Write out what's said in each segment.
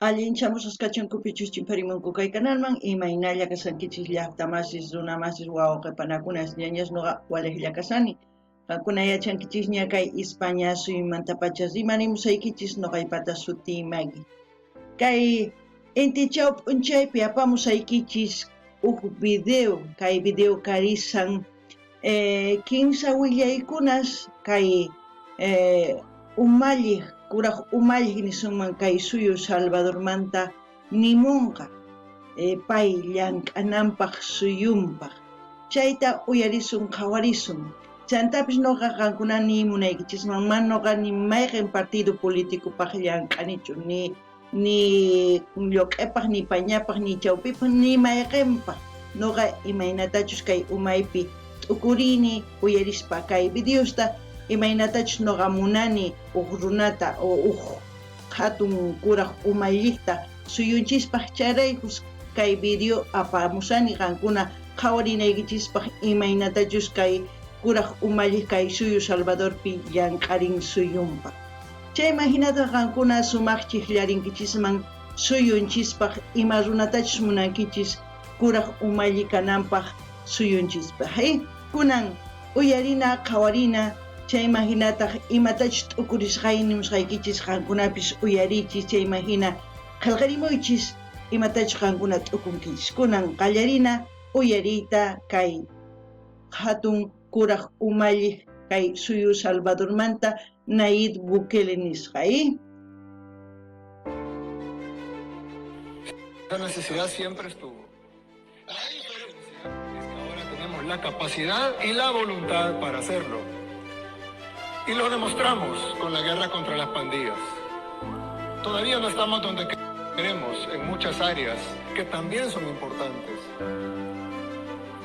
Allinchamusqas kachunkupichus chimparimunku kay kanalman, imaynalla kashankichis llaqta masis, runa masis, wawqe panakunas, ñañas noqa walejlla kashani. Qankuna yachankichisña kay Ispaña suyumantapacha rimarimusaykichis noqaypata sutiy Maggie. Kay intichaw p'unchaypi apamusaykichis uj video, kay video karisan kinsa willaykunas kay umalliq, kuraj umalliq nisunman kay suyu Salvadormanta nimunqa pay llank'ananpaq suyunpaq. Chayta uyarisun qhawarisun. Chantapis noqa qankuna niy munaykichisman, man noqa ni mayqen partido politicopaq llank'anichu, ni ni lloq'epaq, ni pañapaq, ni chawpipaq, ni mayqenpaq. Noqa imaynatachus kay umaypi t'ukurini uyarispa kay videosta, imaynatachus noqa munani uj runata o uj jatun kuraj umalliqta suyunchispaq, chayraykus kay video apamusani qankuna qhawarinaykichispaq imaynatachus kay kuraj umalliq kay suyu Salvadorpi llank'arin suyunpaq. Chayman hinataq qankuna sumaq chijllarinkichisman suyunchispaq ima runatachus munankichis kuraj umalli kananpaq suyunchispaq. Kunan uyarina, qhawarina, chayman hinataq imatachus t'ukurisqay nimusqaykichis qankunapis uyarichis, chayman hina qhelqarimuychis imatachus qankuna t'ukunkichis. Kunan qallarina uyariyta kay jatun kuraj umalliq kay suyu Salvadormanta Nayib Bukele nisqa. La necesidad siempre estuvo. La diferencia es que ahora tenemos la capacidad y la voluntad para hacerlo. Y lo demostramos con la guerra contra las pandillas. Todavía no estamos donde queremos en muchas áreas que también son importantes.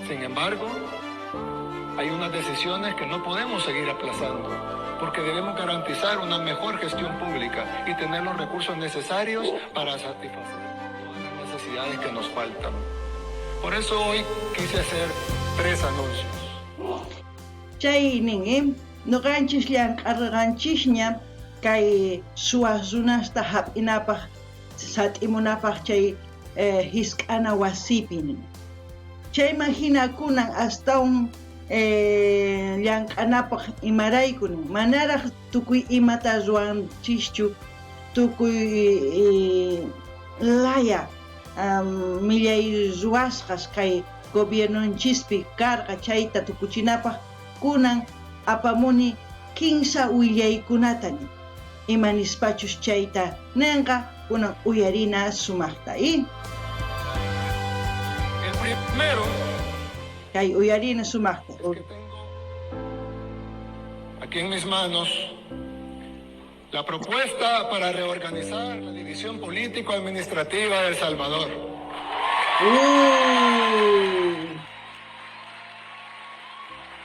Sin embargo, hay unas decisiones que no podemos seguir aplazando, porque debemos garantizar una mejor gestión pública y tener los recursos necesarios para satisfacer todas las necesidades que nos faltan. Por eso hoy quise hacer tres anuncios. Chay nin, noqanchis llank'arqanchisña kay suwas runasta hap'inapaq sat'imunapaq chay hisk'ana wasipi nin. Chayman hina kunan astawan llank'anapaq imarayku nin, manaraq tukuy imata ruwanchischu tukuy laya millay ruwasqas kay gobiernonchispi karqa chayta tukuchinapaq kunan apamuni kinsa willaykunata nin. Ima nispachus chayta nenqa kunan uyarina sumaqta. El primero Kay uyarina sumaqta. es que tengo aquí en mis manos la propuesta para reorganizar la división político-administrativa de El Salvador.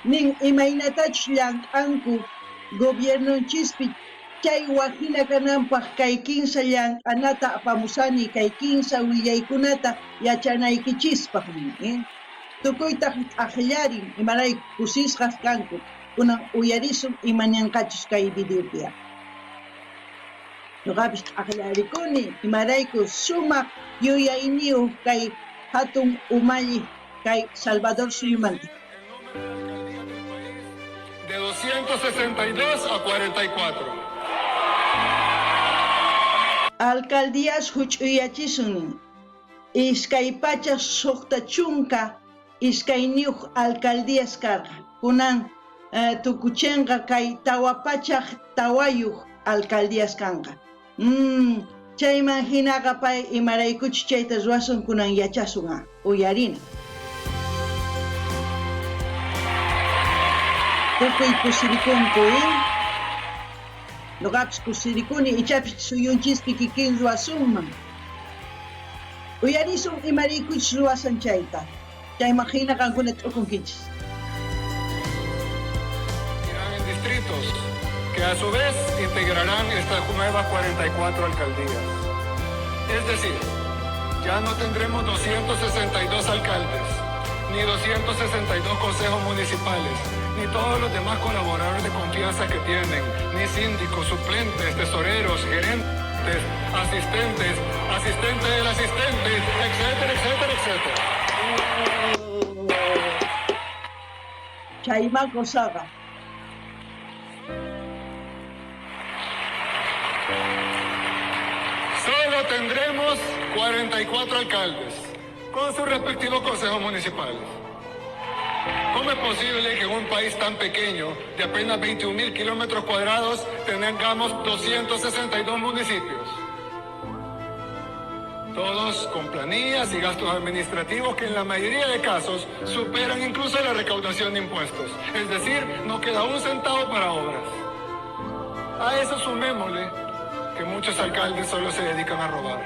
Nin imaynatachus llank'anku gobiernonchispi chay wajina kananpaq kay kinsa llank'anata apamusani kay kinsa willaykunata yachanaykichispaq nin. Tukuytaq t'ajllarin imarayku kusisqas kanku. Kunan uyarisun ima ninqachus kay videopi. Noqapis t'ajllarikuni imarayku sumaq yuyayniyuq kay jatun umalliq kay Salvador suyumanta. De 262 a 44. Alcaldías juch'uyachisun nin. 262 alcaldías karqa. Kunan tukuchenqa kay 404 alcaldías kanqa. Chayman hinaqa pay imaraykuchus chayta ruwasun kunan yachasun a uyarina. Tukuy kusirikunku, Noqapis kusirikuni ichapis suyunchispi kikin ruwasunman. Uyarisun imaraykuchus ruwasan chayta. Chayman hina qankuna t'ukunkichis. Irán en distritos, que a su vez integrarán estas nuevas 44 alcaldías. Es decir, ya no tendremos 262 alcaldes, ni 262 consejos municipales, ni todos los demás colaboradores de confianza que tienen, ni síndicos, suplentes, tesoreros, gerentes Asistentes, asistentes, asistente del asistente, etcétera, etcétera, etcétera. Chaymá kusaqa. Solo tendremos 44 alcaldes con sus respectivos consejos municipales. ¿Cómo es posible que en un país tan pequeño, de apenas 21.000 kilómetros cuadrados, tengamos 262 municipios? Todos con planillas y gastos administrativos que en la mayoría de casos superan incluso la recaudación de impuestos. Es decir, no queda un centavo para obras. A eso sumémosle que muchos alcaldes solo se dedican a robar.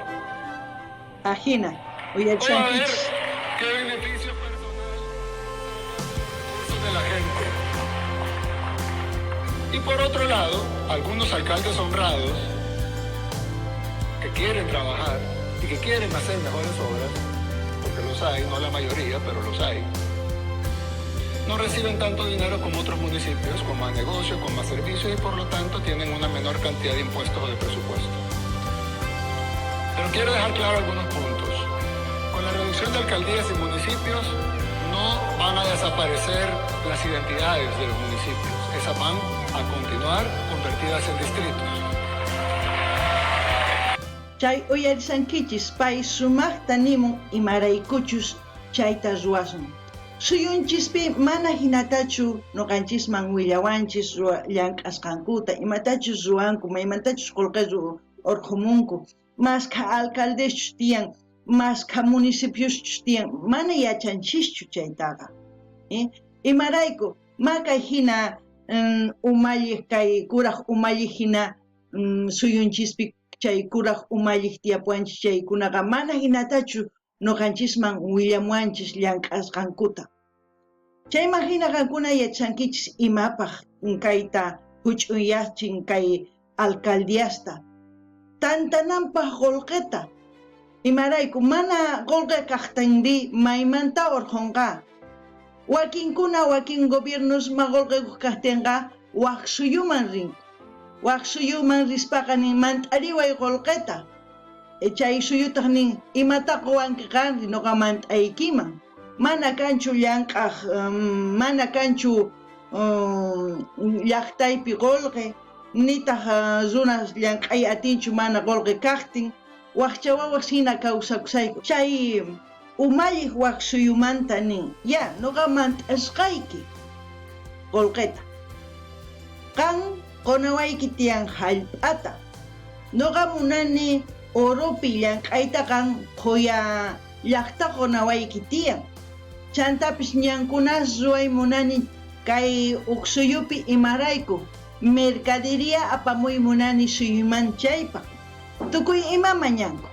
Ajina, Voy a ver qué beneficio personal de la gente. Y por otro lado, algunos alcaldes honrados que quieren trabajar y que quieren hacer mejores obras, porque los hay, no la mayoría, pero los hay, no reciben tanto dinero como otros municipios, con más negocios, con más servicios y por lo tanto tienen una menor cantidad de impuestos o de presupuesto. Pero quiero dejar claro algunos puntos. Con la reducción de alcaldías y municipios no van a desaparecer las identidades de los municipios. Esas van a continuar convertidas en distritos. Chay uyarisankichis pay sumaqta nimun imaraykuchus chayta ruwasun. Suyunchispi mana hinatachu noqanchisman willawanchis llank'asqankuta, imatachus ruwanku, maymantachus qullqi urqhumunku, maskha alcaldeschus tiyan, maskha municipioschus tiyan, mana yachanchischu chaytaqa. Imarayku, makay hina umalliq kay kuraq umalliq hina suyunchispi chay kuraq umalliq tiyapuwanchis chaykunaqa mana hinatachu noqanchisman willamuwanchis llank'asqankuta. Chayman hina qankuna yachankichis imapaq kayta huch'unyachin kay alcaldiasta. Tantananpaq qullqita. Imarayku mana qullqi kaqtinri maymanta urqhunqa. Wakinkuna wakin gobiernos ma qullqi kaqtinqa wak suyuman rinku. Wak suyuman rispaqa nin mant'ariway qullqita. Chay suyutaq nin imata quwanki qanri noqa mant'aykiman. Mana kanchu llank'aq, mana kanchu llaqtaypi qullqi, nitaq runas llank'ay atinchu mana qullqi kaqtin, wakcha wawas hina kawsakusayku. Chay umalliq wak suyumanta nin, ya noqa mant'asqayki qullqita. Qan qunawayki tiyan hallp'ata. Noqa munani oropi llank'ayta qan qhuya llaqta qunawayki tiyan. Chantapis ñankunas ruway munani kay uksuyupi imarayku mercadería apamuy munani suyuman chaypaq. Tukuy ima mañanku.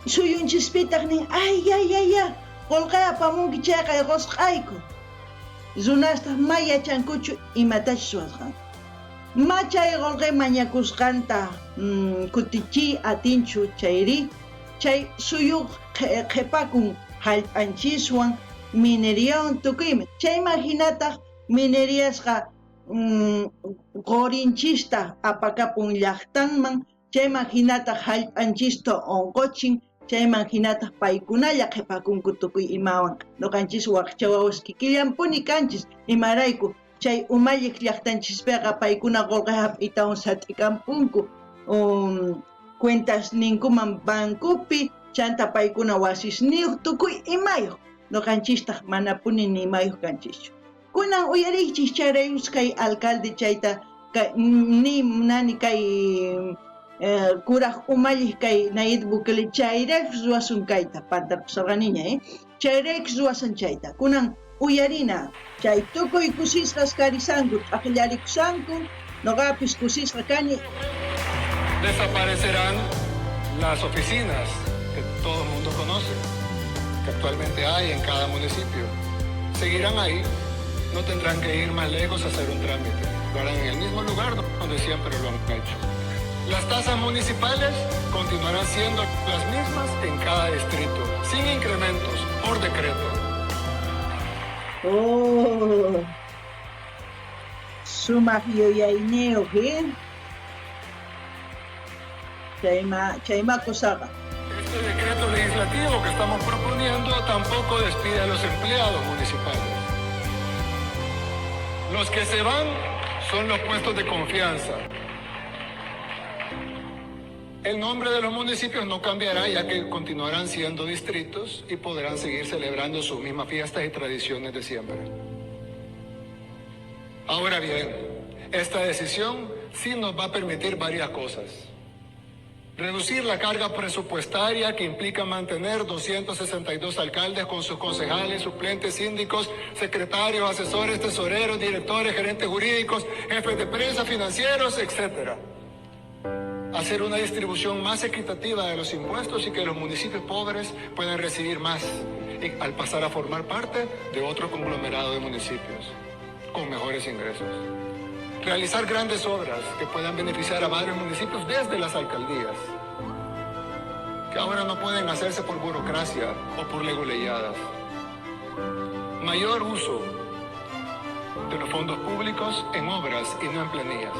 Suyunchispitaq nin, ay, ay, ay, ay, qullqi apamunki chayqa qusqayku. Runastaq ma yachankuchu imatachus ruwasqanku. Ma chay qullqi mañakusqanta kutichiy atinchu chayri, chay suyu qhipakun hallp'anchiswan mineriawan tukuyman. Chayman hinataq mineriasqa qurinchista apakapun llaqtanman, chayman hinataq hallp'anchista unquchin, chayman hinataq paykunalla qhipakunku tukuy imawan. Noqanchis wakcha wawas kikillanpuni kanchis, imarayku chay umalliq llaqtanchispiqa paykuna qullqi hap'iytawan sat'ikampunku, cuentas ninkuman bancopi, chanta paykuna wasisniyuq tukuy imayuq. Noqanchistaq manapuni ni imayuq kanchischu. Kunan uyariychis chayrayus kay alcalde chayta kay, ni munani kay kuraq umalliq kay Nayib Bukele chayraykus ruwasun kayta, pantarpusarqaniña, chayraykus ruwasun chayta. Kunan uyarina chay tukuy kusisqas karisanku, t'aqllarikushanku, noqapis kusisqa kani. Desaparecerán las oficinas que todo el mundo conoce, que actualmente hay en cada municipio. Seguirán ahí, no tendrán que ir más lejos a hacer un trámite. Lo harán en el mismo lugar donde siempre lo han hecho. Las tasas municipales continuarán siendo las mismas en cada distrito, sin incrementos, por decreto. Oh, sumaq yuyayniyuq, ¿eh? Chayma, chayma kusaqa. Este decreto legislativo que estamos proponiendo tampoco despide a los empleados municipales. Los que se van son los puestos de confianza. El nombre de los municipios no cambiará ya que continuarán siendo distritos y podrán seguir celebrando sus mismas fiestas y tradiciones de siempre. Ahora bien, esta decisión sí nos va a permitir varias cosas. Reducir la carga presupuestaria que implica mantener 262 alcaldes con sus concejales, suplentes, síndicos, secretarios, asesores, tesoreros, directores, gerentes jurídicos, jefes de prensa, financieros, etc. Hacer una distribución más equitativa de los impuestos y que los municipios pobres puedan recibir más al pasar a formar parte de otro conglomerado de municipios con mejores ingresos. Realizar grandes obras que puedan beneficiar a varios municipios desde las alcaldías, que ahora no pueden hacerse por burocracia o por leguleyadas. Mayor uso de los fondos públicos en obras y no en planillas.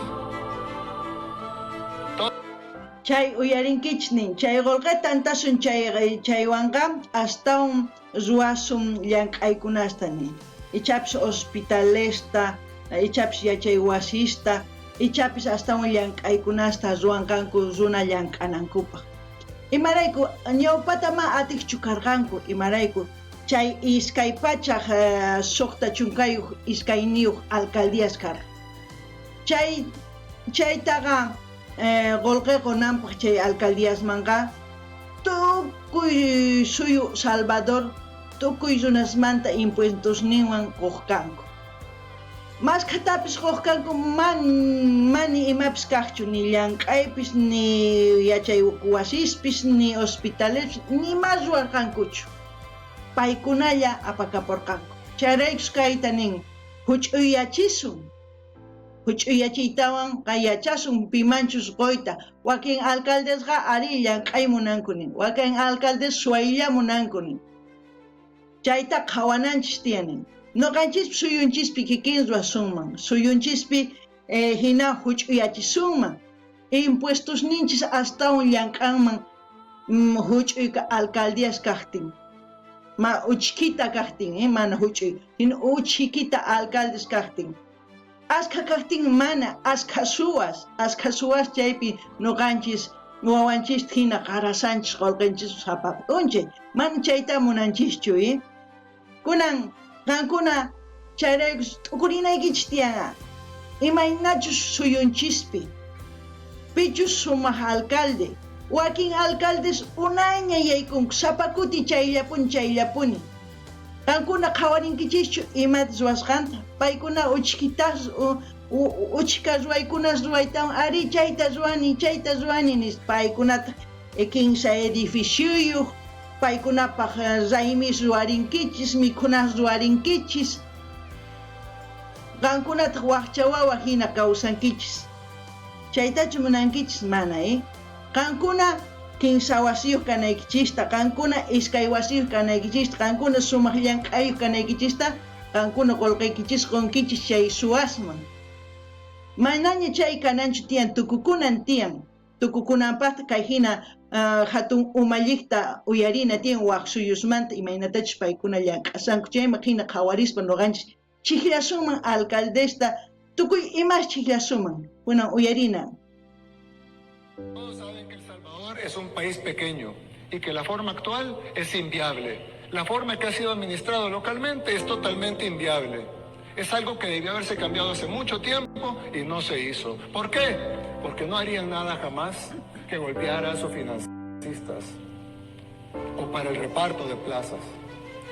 Chay uyarinkichis nin, chay qolqeta antasun chay chaywanqa astawan ruwasun llank'aykunasta nin. Ichapis hospitalesta, ichapis yachay wasista, ichapis astawan llank'aykunasta ruwanqanku runa llank'anankupaq. Imarayku ñawpata ma atiqchu karqanku, imarayku chay iskay pachaj 62 iskayniyuq alcaldías karqa. Chay chaytaqa qolqe qunanpaq chay alcaldíasmanqa tukuy suyu Salvador tukuy runasmanta impuestosninwan quq kanku. Maskhatapis quq kanku man mani imapis kaqchu ni llank'aypis ni yachay wasispis ni hospitalespis ni mas ruwarqankuchu. Paykunalla apakapurqanku. Chayraykus kayta nin huch'uyyachisun. Huch'uyyachiytawan yachasun pimanchus quyta. Wakin alcaldesqa ari llank'ay munanku nin. Wakin alcaldes suwaylla munanku nin. Chayta qhawananchis tiyan nin. Noqanchispi suyunchispi kikin ruwasunman. Suyunchispi hina huch'uyyachisunman. Impuestosninchis astawan llank'anman huch'uy alcaldías kaqtin. Ma uchkita kaqtin, mana huch'uy, hina uchikita alcaldes kaqtin. Askha kaqtin mana, askha suwas, askha suwas chaypi noqanchis wawanchis hina qarasanchis qolqenchis sapa p'unchay. Mana chayta munanchischu, Kunan qankuna chayraykus t'ukurinaykichis tiyan. Imaynachus suyunchispi, pichus sumaq alcalde, wakin alcaldes unayña yaykunku sapa kuti chayllapuni chayllapuni. Qankuna qhawarinkichischu imata ruwasqanta, paykuna uchkitas uchka ruwaykunas ruwaytawan ari chayta ruwani nispa paykunata kinsa edificioyuq, paykunapaq raymis ruwarinkichis, mikhunas ruwarinkichis. Qankunataq waqcha wawa hina kawsankichis. Chaytachu munankichis mana, Qankuna kinsa wasiyuq kanaykichista, qankuna iskay wasiyuq kanaykichista, qankuna sumaq llank'ayuq kanaykichista, qankuna qolqaykichis qonkichis chay suwasman. Manaña chay kananchu tiyan, tukukunan tiyan. Tukukunanpaqta kay hina hatun umalliqta uyarina tiyan waq suyusmanta imaynatachus paykuna llank'asanku. Chayman hina qhawarispa noqanchis chijllasuman alcaldesta, tukuy imas chijllasuman. Kunan uyarina. Todos saben que El Salvador es un país pequeño y que la forma actual es inviable. La forma que ha sido administrado localmente es totalmente inviable. Es algo que debió haberse cambiado hace mucho tiempo y no se hizo. ¿Por qué? Porque no harían nada jamás que golpeara a sus financistas o para el reparto de plazas.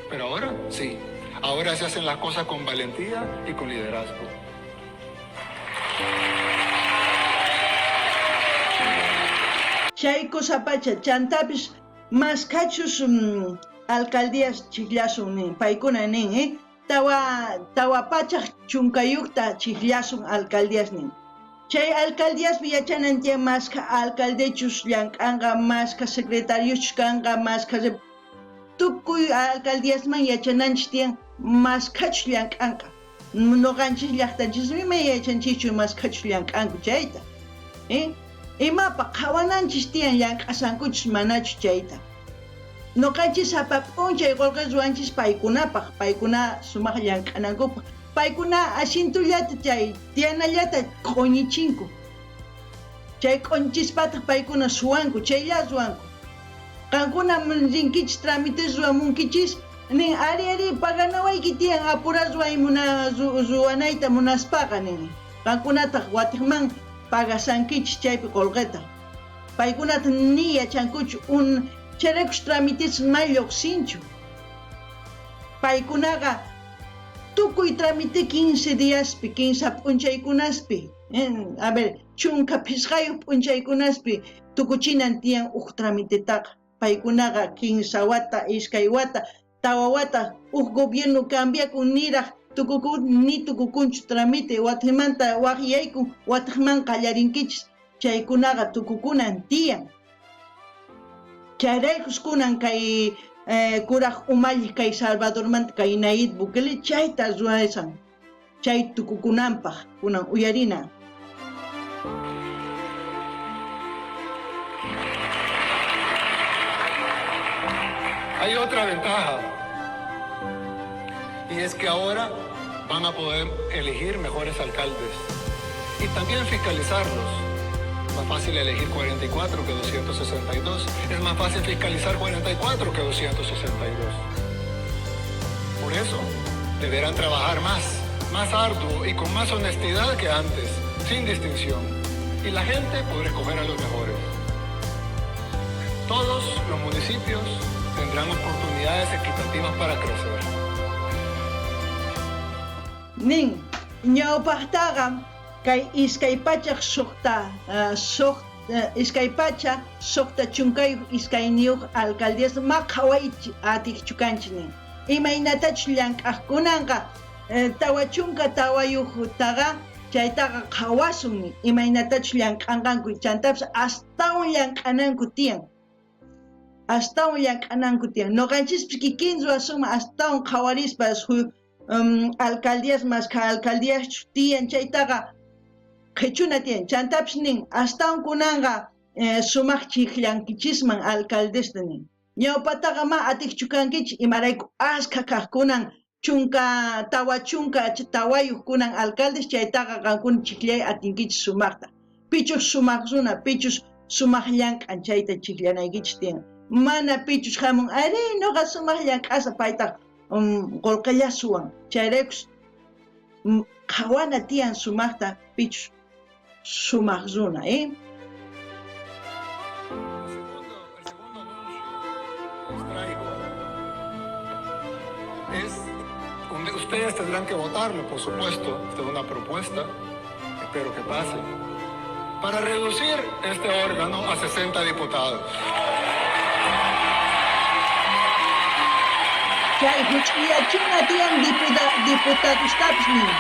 Pero ahora sí, ahora se hacen las cosas con valentía y con liderazgo. Chay kusapacha chantapis maskachus alcaldías chijllasun nin, paykuna nin, tawa pachaj chunkayuqta chijllasun alcaldías nin. Chay alcaldíaspi yachanan tiyan maskha alcaldechus llank'anqa, maskha secretariuchus kanqa, maskha tukuy alcaldíasman yachananchis tiyan maskhachus llank'anqa. Noqanchis llaqtanchismi ma yachanchischu maskhachus llank'anku chayta. Imapaj qhawananchis tiyan llank'ashankuchus manachus chayta. Noqanchis sapa p'unchay qolqe ruwanchis paykunapaj, paykuna sumaj llank'anankupaj. Paykuna asintullata chay tiyanallata q'oñichinku. Chay q'oñichispataj paykuna suwanku, chaylla ruwanku. Qankuna rinkichis trámites ruwamunkichis, nin ari ari paganawayki tiyan apura ruway muna ruwanayta munaspaqa nin. Qankunataj watejman pagashankichis chaypi qolqeta. Paykunata ni yachankuchu un chayraykus trámites may llojsinchu. Paykunaqa tukuy trámite 15 diaspi, kinsa p'unchaykunaspi, a ver, 15 p'unchaykunaspi tukuchinan tiyan uj tramitetaqa. Paykunaqa kinsa wata, iskay wata, tawa wata uj gobierno cambiakun niraj tukukun ni tukukunchu tramite, watejmanta waj yaykun, watejman qallarinkichis. Chaykunaqa tukukunan tiyan. Chayraykus kunan kay kuraj umalliq kay Salvadormanta kay Nayib Bukele chayta ruwashan. Chay tukukunanpaj kunan uyarina. Hay otra ventaja, y es que ahora van a poder elegir mejores alcaldes y también fiscalizarlos. Más fácil elegir 44 que 262. Es más fácil fiscalizar 44 que 262. Por eso, deberán trabajar más, más arduo y con más honestidad que antes, sin distinción. Y la gente podrá escoger a los mejores. Todos los municipios tendrán oportunidades equitativas para crecer. Nin, ñawpajtaqa kay 262 alcaldías ma qhaway atiqchu kanchis nin. Imaynatachus llank'aqkunanqa 44taqa chaytaqa qhawasun nin. Imaynatachus llank'anqanku chantapis astawan llank'ananku tiyan. Astawan llank'ananku tiyan. Noqanchispis kikin ruwasunman astawan qhawarispa alcaldías maskha alcaldíaschus tiyan chaytaqa qhichuna tiyan. Chantapis nin astawan kunanqa sumaq chijllankichisman alcaldesta nin. Ñawpataqa ma atiqchu kankichis imarayku askha kaqkunan 44 kunan alcaldes chaytaqa qankuna chijllay atinkichis sumaqta. Pichus sumaq runa, pichus sumaq llank'an chayta chijllanaykichis tiyan. Mana pichus jamun, ari noqa sumaq llank'asa paytaq qolqella suwan. Chayraykus qhawana tiyan sumaqta pichus sumaq runa, eh? El segundo anuncio que les traigo es, ustedes tendrán que votarlo, por supuesto, esta es una propuesta, espero que pase, para reducir este órgano a 60 diputados. Chay huch'uyachina tiyan diputadostapis nin.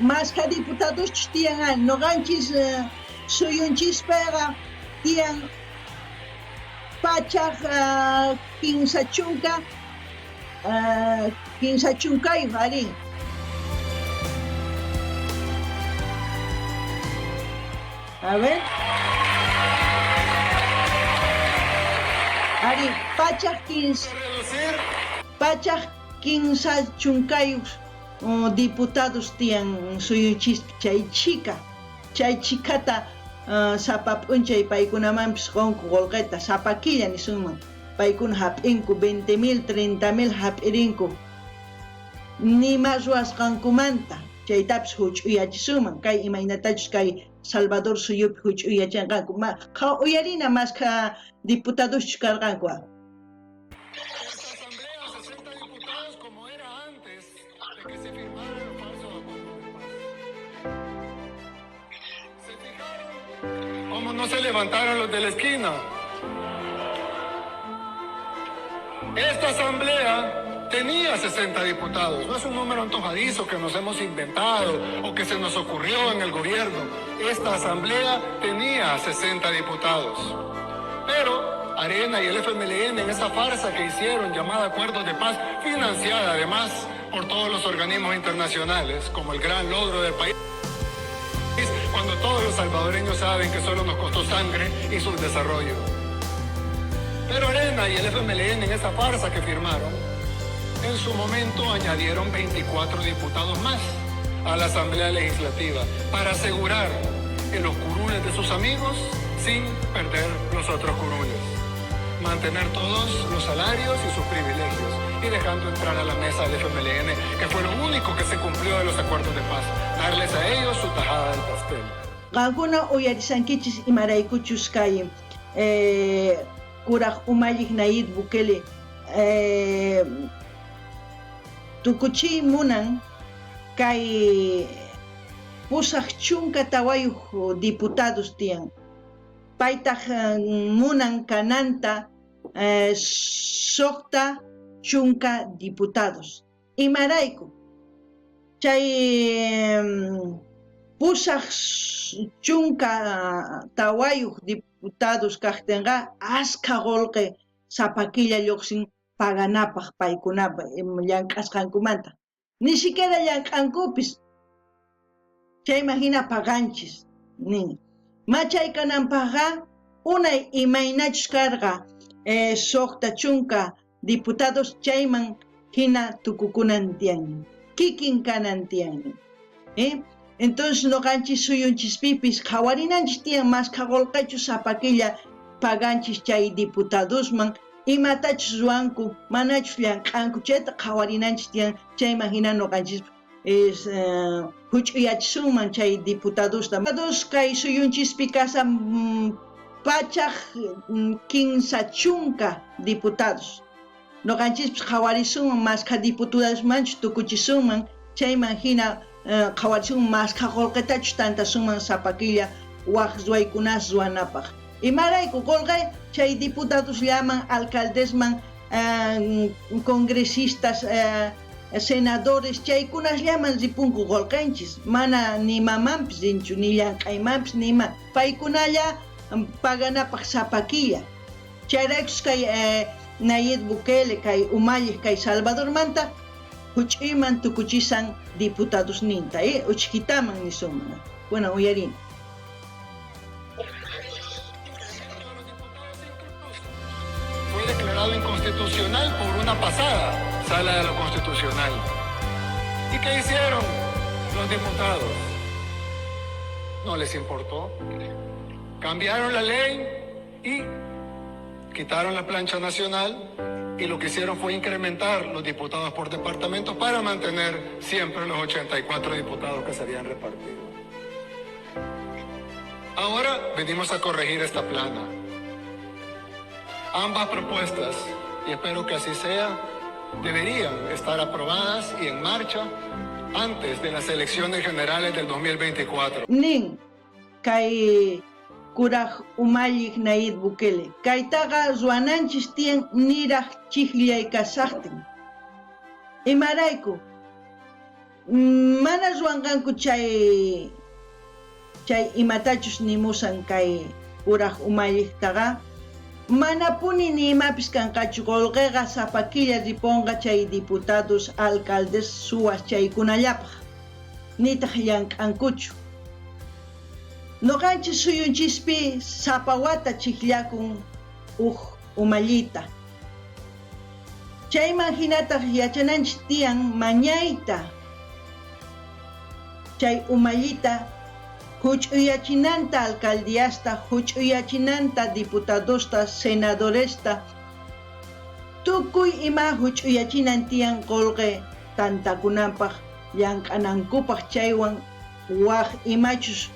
Maskha diputadoschus tiyan ari, noqanchis suyunchispayqa tiyan 130 30 ari. A ver. Ari, Reducir 130 diputados tiyan suyunchispi chay chhika. Chay chhikata sapa p'unchay paykunamanpis qonku qolqeta, sapa killa nisunman. Paykuna hap'inku 20,000, 30,000 hap'irinku. Nima ruwasqankumanta chaytapis huch'uyachisunman. Kay imaynatachus kay Salvador suyupi huch'uyachanqanku. Uyarina maskha diputadoschus karqanku. Esta asamblea, 60 diputados como era antes de que se firmaran los falsos acuerdos de paz. ¿Se fijaron cómo no se levantaron los de la esquina? Esta asamblea tenía 60 diputados. No es un número antojadizo que nos hemos inventado o que se nos ocurrió en el gobierno. Esta asamblea tenía 60 diputados. Pero Arena y el FMLN en esa farsa que hicieron llamada Acuerdos de Paz, financiada además por todos los organismos internacionales, como el gran logro del país, cuando Todos los salvadoreños saben que solo nos costó sangre y subdesarrollo. Pero Arena y el FMLN en esa farsa que firmaron, en su momento añadieron 24 diputados más a la Asamblea Legislativa para asegurar en los curules de sus amigos sin perder los otros curules. Mantener todos los salarios y sus privilegios y dejando entrar a la mesa al FMLN, que fue lo único que se cumplió de los acuerdos de paz, darles a ellos su tajada del pastel. Qankuna uyarishankichis imaraykuchus kay kuraj umalliq Nayib Bukele tukuchiy munan kay 84 diputados tiyan. Paytaj munan kananta 60 diputados. Imarayku chay 84 diputados kajtinqa askha qolqe sapa killa lluqsin paganapaq paykunapa llank'asqankumanta. Ni siquiera llank'ankupis chayman hina paganchis nin. Machay kananpaqqa unay imaynachus karqa 60 diputados chayman hina tukukunan tiyan, kikin kanan tiyan. Entonces noqanchis suyunchispipis qhawarinanchis tiyan maskha qolqechus sapa killa paganchis chay diputadosman imatachus ruwanku manachus llank'anku chayta qhawarinanchis tiyan chayman hina noqanchis es huch'uyachisunman chay diputadosta. Diputados kay suyunchispi kasan 130 diputados. Noqanchispis qhawarisunman maskha diputadosmanchus tukuchisunman chayman hina qhawarisunman maskha qolqetachus tantasunman sapa killa waj ruwaykunas ruwanapaq. Imarayku qolqe chay diputados llaman alcaldesman congresistas senadores chaykunas llaman ripunku qolqenchis mana ni mamanpis rinchu ni llank'aymanpis ni ima paykunalla paganapaq sapa killa. Chayraykus kay Nayib Bukele kay umalliq kay Salvadormanta huch'uyman tukuchisan diputadosninta uchkitaman nisunman. Bueno, uyarin. Fue declarado inconstitucional por una pasada sala de lo constitucional. ¿Y qué hicieron los diputados? No les importó. Cambiaron la ley y quitaron la plancha nacional y lo que hicieron fue incrementar los diputados por departamento para mantener siempre los 84 diputados que se habían repartido. Ahora venimos a corregir esta plana. Ambas propuestas, y espero que así sea, deberían estar aprobadas y en marcha antes de las elecciones generales del 2024. Nin, kay kuraj umalliq Nayib Bukele. Kaytaqa ruwananchis tiyan niraj chijllay kasaqtin. Imarayku, mana ruwanqanku chay imatachus nimusan kay kuraj umalliqtaqa, manapuni ni imapis kanqachu qolqeqa sapa killa riponqa chay diputados, alcaldes, suwas chaykunallapaq. Nitaq llank'ankuchu. Noqanchis suyunchispi sapa wata chijllakun uj umallita. Chayman hinataq yachananchis tiyan mañayta chay umallita huch'uyachinanta alcaldiasta, huch'uyachinanta diputadosta, senadoresta, tukuy ima huch'uyachinan tiyan qolqe tantakunanpaq llank'anankupaq chaywan waj imachus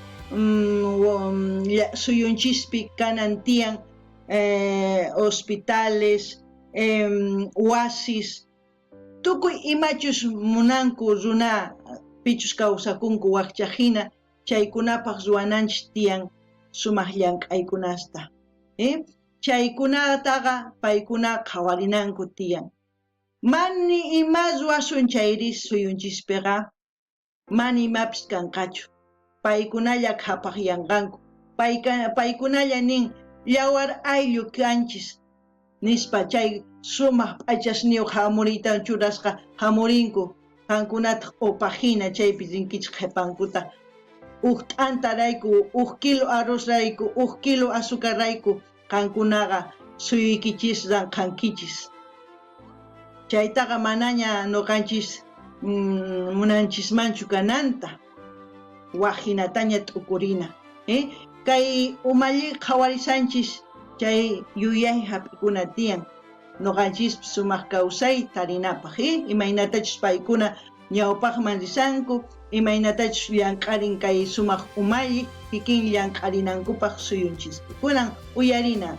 suyunchispi kanan tiyan hospitales, wasis, tukuy imachus munanku runa pichus kawsakunku waqchajina chaykunapaq ruwananchis tiyan sumaq llank'aykunasta. Chaykunataqa paykuna qhawarinanku tiyan. Mani ima ruwasun chayri suyunchispiqa mani imapis kanqachu. Paykunalla qhapaqyanqanku. Paykunalla nin yawar ayllu kanchis nispa chay sumaq p'achasniyuq hamuriyta churasqa hamurinku qankunataq opajina chaypi rinkichis qhipankuta. Uj t'antarayku, uj kilo arrozrayku, uj kilo azucarrayku qankunaqa suyuykichis ranqhankichis. Chaytaqa manaña noqanchis munanchismanchu kananta, waj jinataña t'ukurina. Kay umalli qhawarisanchis chay yuyay jap'ikuna tiyan noqanchispis sumaq kawsay tarinapaj, imaynatachus paykuna ñawpaqman risanku, imaynatachus llank'arin kay sumaq umalli kikin llank'arinankupaq suyunchispi. Kunan uyarina.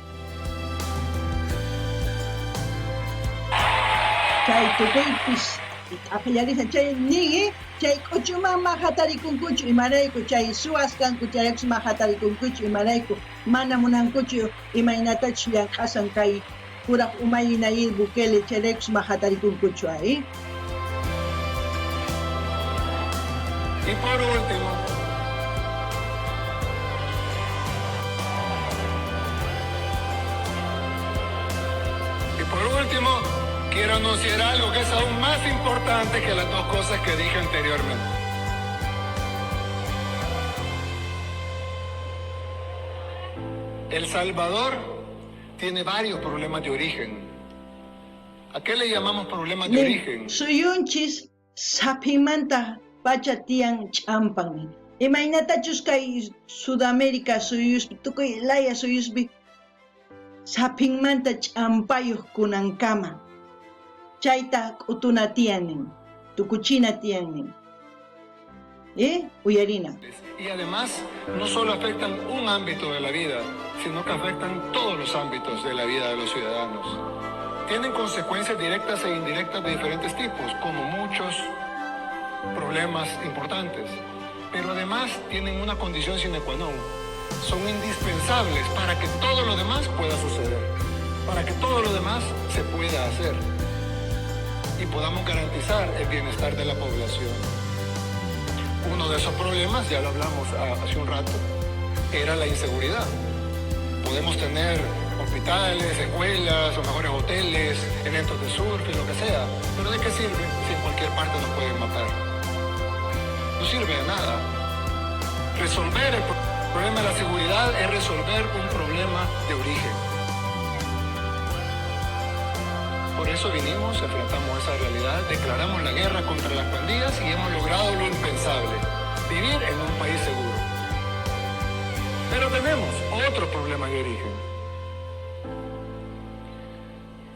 Chay tukuypis t'aqllarisan chay nin, chay k'uchuman ma jatarikunkuchu, imarayku chay suwas kanku chayraykus ma jatarikunkuchu, imarayku mana munankuchu imaynatachus llank'asan kay kuraj umalli Nayib Bukele chayraykus ma jatarikunkuchu ay. Y por último, y por último, quiero anunciar algo que es aún más importante que las dos cosas que dije anteriormente. El Salvador tiene varios problemas de origen. ¿A qué le llamamos problemas de origen? Suyunchis saphimanta pacha tiyan ch'ampan. Imaynatachus kay Sudamérica suyuspi, tukuy laya suyuspi saphinmanta ch'ampayuq kunankama. Chayta k'utuna tiyan nin, tukuchina tiyan nin. Uyarina. Y además no solo afectan un ámbito de la vida, sino que afectan todos los ámbitos de la vida de los ciudadanos. Tienen consecuencias directas e indirectas de diferentes tipos, como muchos problemas importantes. Pero además tienen una condición sine qua non. Son indispensables para que todo lo demás pueda suceder, para que todo lo demás se pueda hacer y podamos garantizar el bienestar de la población. Uno de esos problemas, ya lo hablamos hace un rato, era la inseguridad. Podemos tener hospitales, escuelas, o mejores hoteles, eventos de surf y lo que sea, pero ¿de qué sirve si en cualquier parte nos pueden matar? No sirve de nada. Resolver el problema de la seguridad es resolver un problema de origen. Por eso vinimos, enfrentamos esa realidad, declaramos la guerra contra las pandillas y hemos logrado lo impensable, vivir en un país seguro. Pero tenemos otro problema de origen,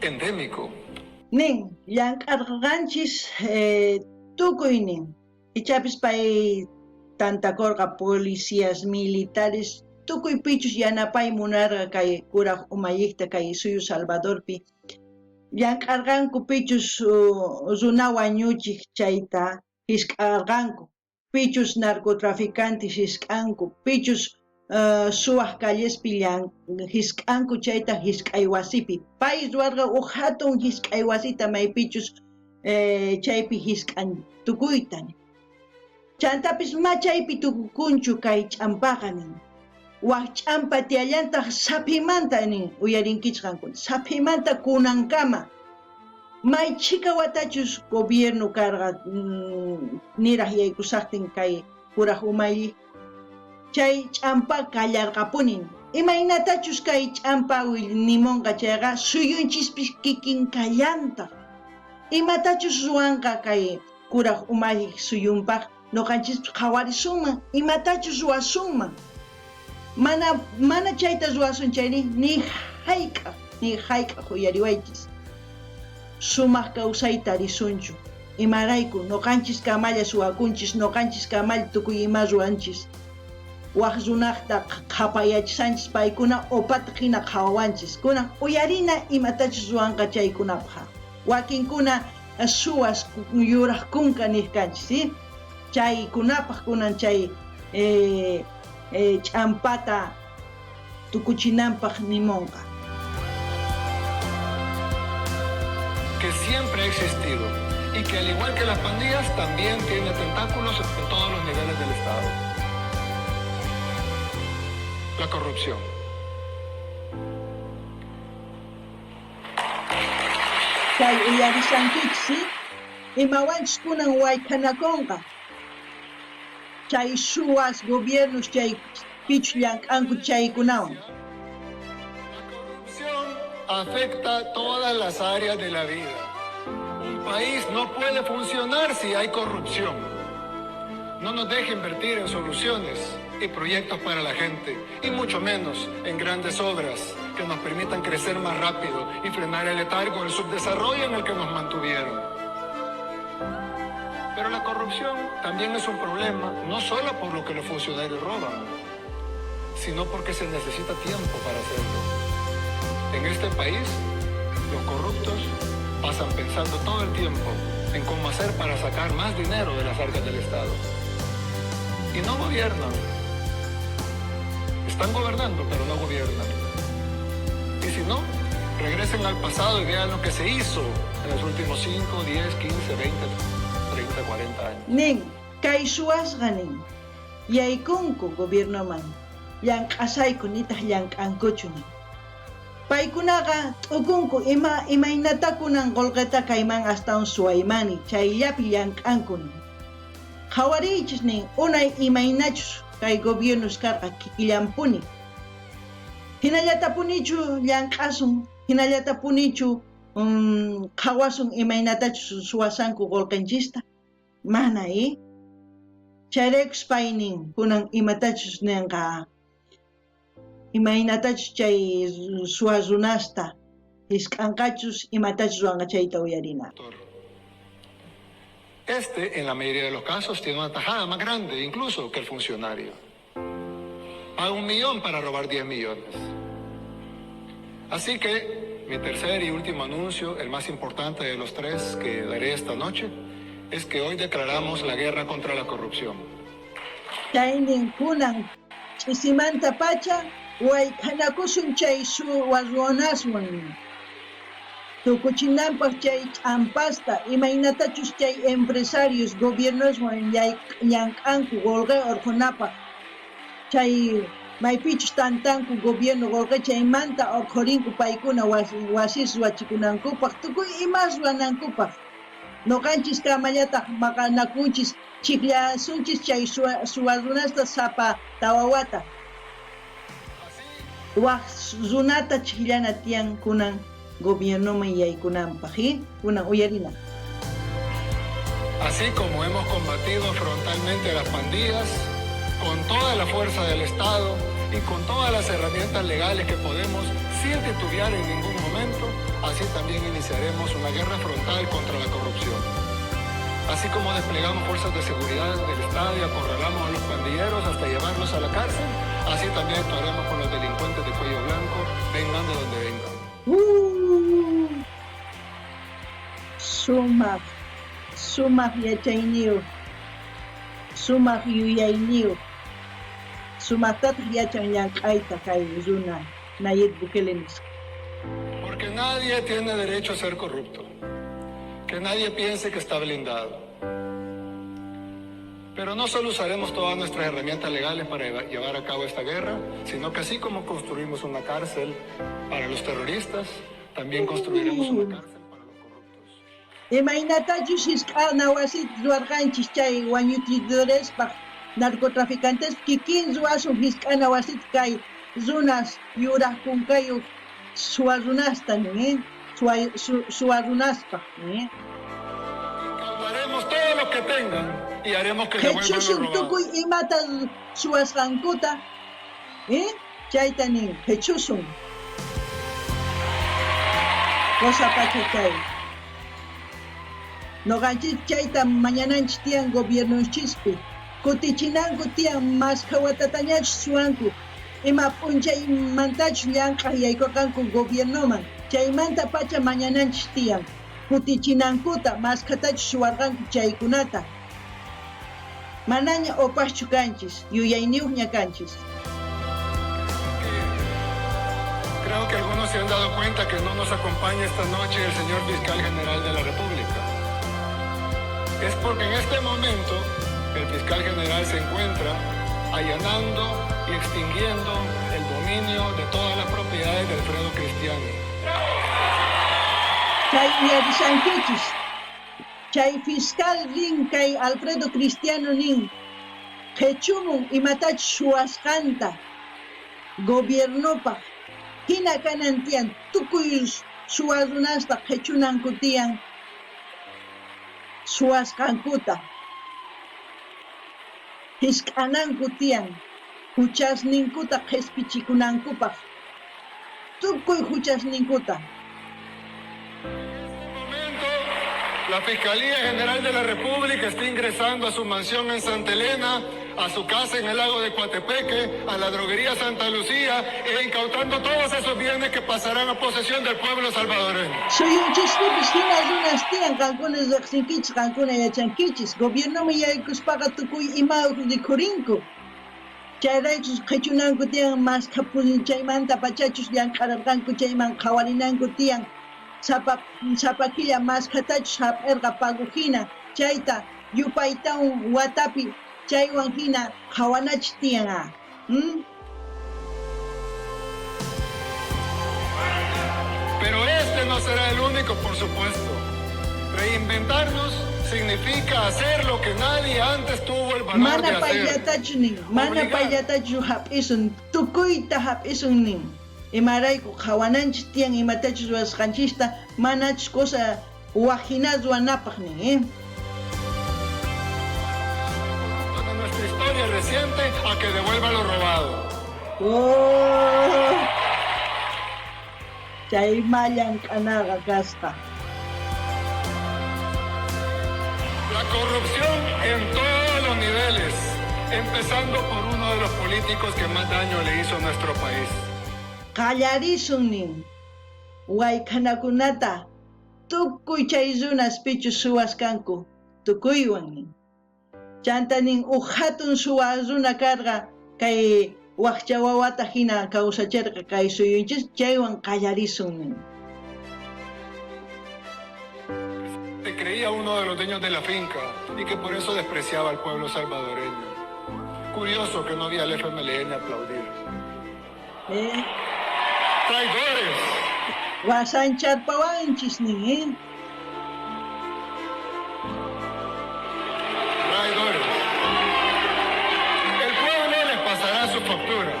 endémico. Nin, llank'arqanchis tukuynin. Ichapis pay tantakorqa policías militares, tukuy pichus yanapay munarqa kay kuraj umalliqta kay suyu Salvadorpi. Llank'arqanku pichus runa wañuchiq chayta hisk'arqanku, pichus narcotraficantes hisk'anku, pichus suwaq callespi hisk'anku chayta hisk'ay wasipi. Pay ruwarqa uj hatun hisk'ay wasita maypichus chaypi hisk'an tukuyta. Chantapis ma chaypi tukukunchu kay ch'ampaqa nin. Waj ch'ampa tiyallantaq saphimanta nin, uyarinkichik qankuna, saphimanta kunankama. May chhika watachus gobierno karqa niraj yaykusaqtin kay kuraj umalli, chay ch'ampa kallarqapuni. Imaynatachus kay ch'ampa nimunqa chayqa suyunchispis kikin kallantaq. Imatachus ruwanqa kay kuraj umalli suyunpaq noqanchispis qhawarisunman, imatachus ruwasunman. Mana chayta ruwasun chayri ni hayk'aq uyariwaychis. Sumaq kawsayta risunchu. Imarayku noqanchis kamalla suwakunchis, noqanchis kamalla tukuy ima ruwanchis. Waj runaqta qhapayachisanchis paykuna opata hina qhawawanchis. Kunan uyarina imatachus ruwanqa chaykunapaq. Wakinkuna suwas yuraq kunka niq kanchis, ¿sí? Chaykunapaq kunan chay ch'ampata tukuchinanpaq nimunqa. Que siempre ha existido y que al igual que las pandillas también tiene tentáculos en todos los niveles del Estado. La corrupción. Chay uyarishankichis, ¿sí? Imawanchis kunan waykhanakunqa. Chay suwas gobiernos chay pichus llank'anku chaykunawan. La corrupción afecta todas las áreas de la vida. Un país no puede funcionar si hay corrupción. No nos deja invertir en soluciones y proyectos para la gente, y mucho menos en grandes obras que nos permitan crecer más rápido y frenar el letargo, el subdesarrollo en el que nos mantuvieron. Pero la corrupción también es un problema, no solo por lo que los funcionarios roban, sino porque se necesita tiempo para hacerlo. En este país, los corruptos pasan pensando todo el tiempo en cómo hacer para sacar más dinero de las arcas del Estado. Y no gobiernan. Están gobernando, pero no gobiernan. Y si no, regresen al pasado y vean lo que se hizo en los últimos 5, 10, 15, 20, 30, 40 años. Nin, kay suwasqa nin, yaykunku gobiernoman, llank'asayku nitaj llank'ankuchu nin. Paykunaqa t'ukunku ima imaynata kunan qolqeta kayman astawan suwaymani, chayllapi llank'anku nin. Qhawariychis nin, unay imaynachus kay gobiernos karqa kikillanpuni. Hinallatapunichu llank'asun, hinallatapunichu qhawasun imaynatachus suwasanku qolqenchista. Mana, eh? Chayraykus pay nin, kunan imatachus nenqa, imaynatachus chay suwa runasta hisk'anqachus imatachus ruwanqa chayta uyarina. Este, en la mayoría de los casos, tiene una tajada más grande incluso que el funcionario. Paga 1 millón para robar 10 millones. Así que mi tercer y último anuncio, el más importante de los tres que daré esta noche, es que hoy declaramos la guerra contra la corrupción. Chaynin kunan ch'isimanta pacha wayk'anakusun chay suwa runaswan. Tukuchinanpaq chay ch'ampasta imaynatachus chay empresarios gobiernoswan llank'anku qolqe orqhunapaq chay maypichus tantanku gobierno qolqe chaymanta orqhurinku paykuna wasis ruwachikunankupaq tukuy imas ruwanankupaq. Noqanchis kamallataq maqanakunchis chikllasunchis chay suwa runasta sapa tawa wata. Waj runata chikllana tiyan kunan gobiernoman yaykunanpaq, kunan uyarina. Así como hemos combatido frontalmente a las pandillas, con toda la fuerza del Estado y con todas las herramientas legales que podemos, sin titubear en ningún momento, así también iniciaremos una guerra frontal contra la corrupción. Así como desplegamos fuerzas de seguridad del Estado y acorralamos a los pandilleros hasta llevarlos a la cárcel, así también actuaremos con los delincuentes de cuello blanco, vengan de donde vengan. Sumaq, sumaq yachayniyuq, sumaq yuyayniyuq, sumaqtataq yachan llank'ayta kay runa Nayib Bukele nisqa. Porque nadie tiene derecho a ser corrupto. Que nadie piense que está blindado. Pero no solo usaremos todas nuestras herramientas legales para llevar a cabo esta guerra, sino que así como construimos una cárcel para los terroristas, también construiremos una cárcel para los corruptos. Imaynatachus hisk'ana wasita ruwarqanchis chay wañuchidorespaq narcotraficantes kikin ruwasun hisk'ana wasita kay runas yuraq kunkayuq suwa runasta nin, suwa runaspaq nin. Incautaremos todo lo que tengan y haremos que devuelvan lo Qhichusun robado. Tukuy imata suwasqankuta, eh? Chayta nin, qhichusun. Cosa pacha chay. Noqanchis chayta mañananchis tiyan gobiernonchispi. Kutichinanku tiyan mashkha watatañachus suwanku. Ima p'unchaymantachus llank'aq yaykurqanku gobiernoman. Chaymanta pacha mañananchis tiyan. Kutichinankuta mashkhatachus suwarqanku chaykunata. Manaña opaschu kanchis, yuyayniyuqña kanchis. Creo que algunos se han dado cuenta que no nos acompaña esta noche el señor fiscal general de la República. Es porque en este momento el fiscal general se encuentra allanando y extinguiendo el dominio de todas las propiedades de Alfredo Cristiani. Chay uyarishankichis. Chay fiscal rin kay Alfredo Cristiano nin. Qhechumun imatachus suwasqanta gobiernopaj. Jina kanan tiyan, tukuy suwa runasta qhechunanku tiyan suwasqankuta. Jisk'ananku tiyan juchasninkuta qhespichikunankupaj. Tukuy juchasninkuta. En este momento, la Fiscalía General de la República está ingresando a su mansión en Santa Elena, a su casa en el lago de Coatepeque, a la droguería Santa Lucía, e incautando todos esos bienes que pasarán a posesión del pueblo salvadoreño. Suyunchispipis jina runas tiyan, qankuna rejsinkichis, qankuna yachankichis. Gobiernoman yaykuspaqa tukuy imayoj rikhurinku. Chayraykus qhechunanku tiyan, mashkha chaymanta pachachus llank'ararqanku chayman qhawarinanku tiyan. Sapa killa mashkhatachus jap'erqa pago jina, chayta yupaytawan watapi chaywan jina qhawanachis tiyan. Pero este no será el único, por supuesto. Reinventarnos significa hacer lo que nadie antes tuvo el valor Mana de hacer. payllatachu nin, mana Obligar. payllatachu jap'isun, tukuyta jap'isun nin. Imarayku qhawananchis tiyan imatachus ruwasqanchista, manachus cosa wajina ruwanapaj nin. De nuestra historia reciente a que devuelva lo robado. Oh, chayma llank'anaqa kasqa. La corrupción en todos los niveles, empezando por uno de los políticos que más daño le hizo a nuestro país. Qallarisun nin, waykhanakunata tukuy chay runas pichus suwas kanku, tukuywan nin. Chanta nin uj jatun suwa runa karqa kay wajcha wawata jina kawsacherqa kay suyunchis, chaywan qallarisun nin. Se creía uno de los dueños de la finca y que por eso despreciaba al pueblo salvadoreño. Curioso que no vi al FMLN aplaudir. ¡Traidores! Wasancharpawanchis nin. Traidores. El pueblo les pasará su factura.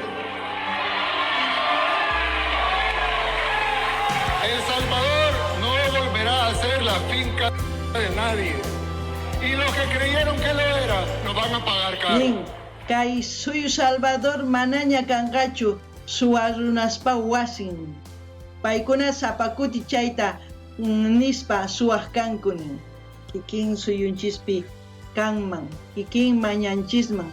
El Salvador no volverá a ser la finca de nadie. Y los que creyeron que lo era, nos van a pagar caro. Nin, kay suyu Salvador manaña kanqachu suwa runaspa wasin. Paykuna sapa kuti chayta nispa suwaj kanku nin. Kikin suyunchispi kanman, kikin mañanchisman.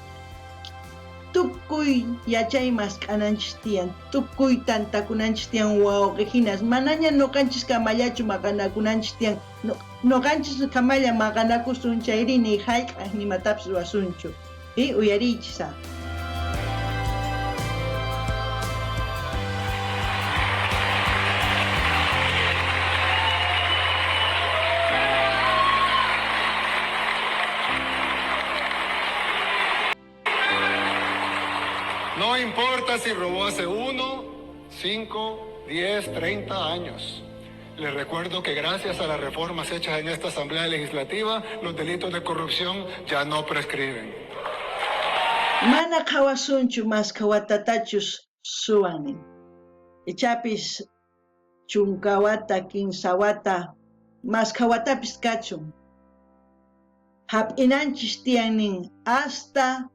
Tukuy yachay mask'ananchis tiyan, tukuy tantakunanchis tiyan wawqi hinas, manaña noqanchis kamallachu maqanakunanchis tiyan, noqanchis kamalla maqanakusun chayri ni hayk'aq nimatapis ruwasunchu. Uyariychis. No importa si robó hace 1, 5, 10, 30 años. Les recuerdo que gracias a las reformas hechas en esta Asamblea Legislativa, los delitos de corrupción ya no prescriben. Mana qhawasunchu mashkha watatachus suwan nin. Ichapis chunka wata, kinsa wata, mashkha watapis kachun. Hap'inanchis tiyan nin hasta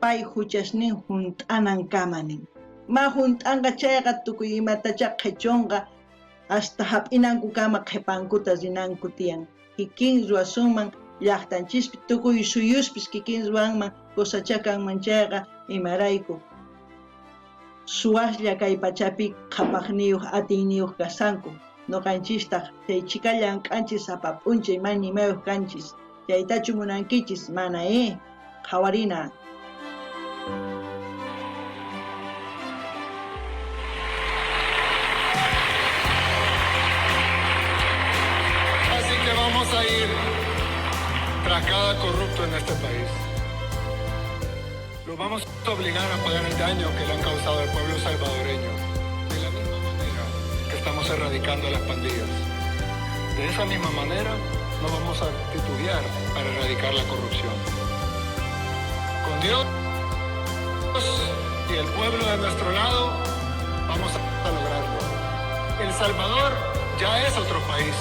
pay huchasnin junt'anankama nin. Ma junt'anqa chayqa tukuy imatachá qhichunqa hasta hap'inankukama qhipankuta rinanku tiyan. Kikin ruwasunman llaqtanchispi tukuy suyuspis kikin ruwanman cosachá kanman chayqa imarayku. Suwaslla kay pachapi qhapaqniyuq atiyniyuq kasanku. Noqanchistaq chay chika llank'anchis sapa p'unchay mana imayuq kanchis. Chaytachu munankichis mana Qhawarina. Así que vamos a ir tras cada corrupto en este país. Lo vamos a obligar a pagar el daño que le han causado al pueblo salvadoreño. De la misma manera que estamos erradicando a las pandillas. De esa misma manera no vamos a titubear para erradicar la corrupción. Con Dios y el pueblo de nuestro lado, vamos a lograrlo. El Salvador ya es otro país.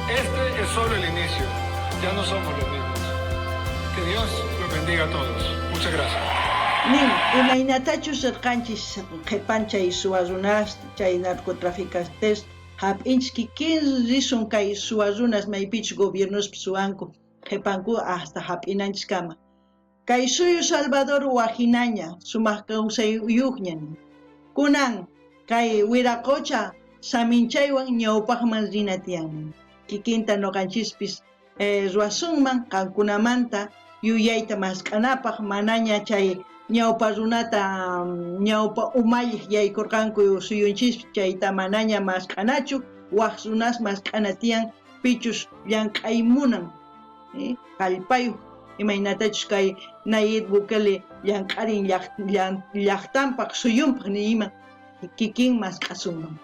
Este es solo el inicio. Ya no somos los mismos. Que Dios los bendiga a todos. Muchas gracias. Nin, imaynatachus rerqanchis qhepan chay suwa runas, chay narcotraficantes, hap'inchis kikin risun kay suwa runas maypichus gobiernospi suwanku, qhepanku hasta hap'inanchiskama. Kay suyu Salvador wajinaña, sumaq kawsayyuqña nin. Kunan kay wiraqocha saminchaywan ñawpaqman rina tiyan. Kikinta noqanchispis ruwasunman qankunamanta yuyayta mask'anapaq, manaña chay ñawpa runata ñawpa umalliq yaykurqanku suyunchispi chayta manaña mask'anachu, waj runas mask'ana tiyan pichus llank'ay munan, kallpayuq imaynatachus kay Nayib Bukele llank'arin llaqtanpaq suyunpaq ni ima kikin mask'asunman.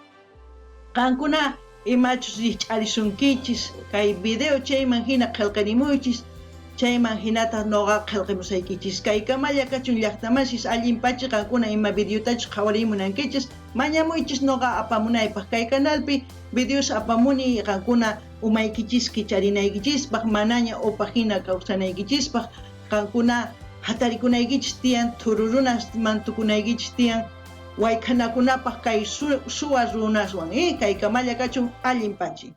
Qankuna imachus rikch'arisunkichis kay video chayman hina qhelqarimuychis, chayman hinataq noqa qhelqamusaykichis. Kay kamalla kachun llaqtamasis allin pachi qankuna ima videotachus qhawarimunankichis, mañamuychis noqa apamunaypaq kay canalpi videos apamuni qankuna umaykichis kicharinaykichispaq, manaña opa hina kawsanaykichispaq, qankuna hatarikunaykichis tiyan, thururunas mantukunaykichis tiyan, waykhanakunapaq kay suwa runaswan, kay kamalla kachun allin pachi.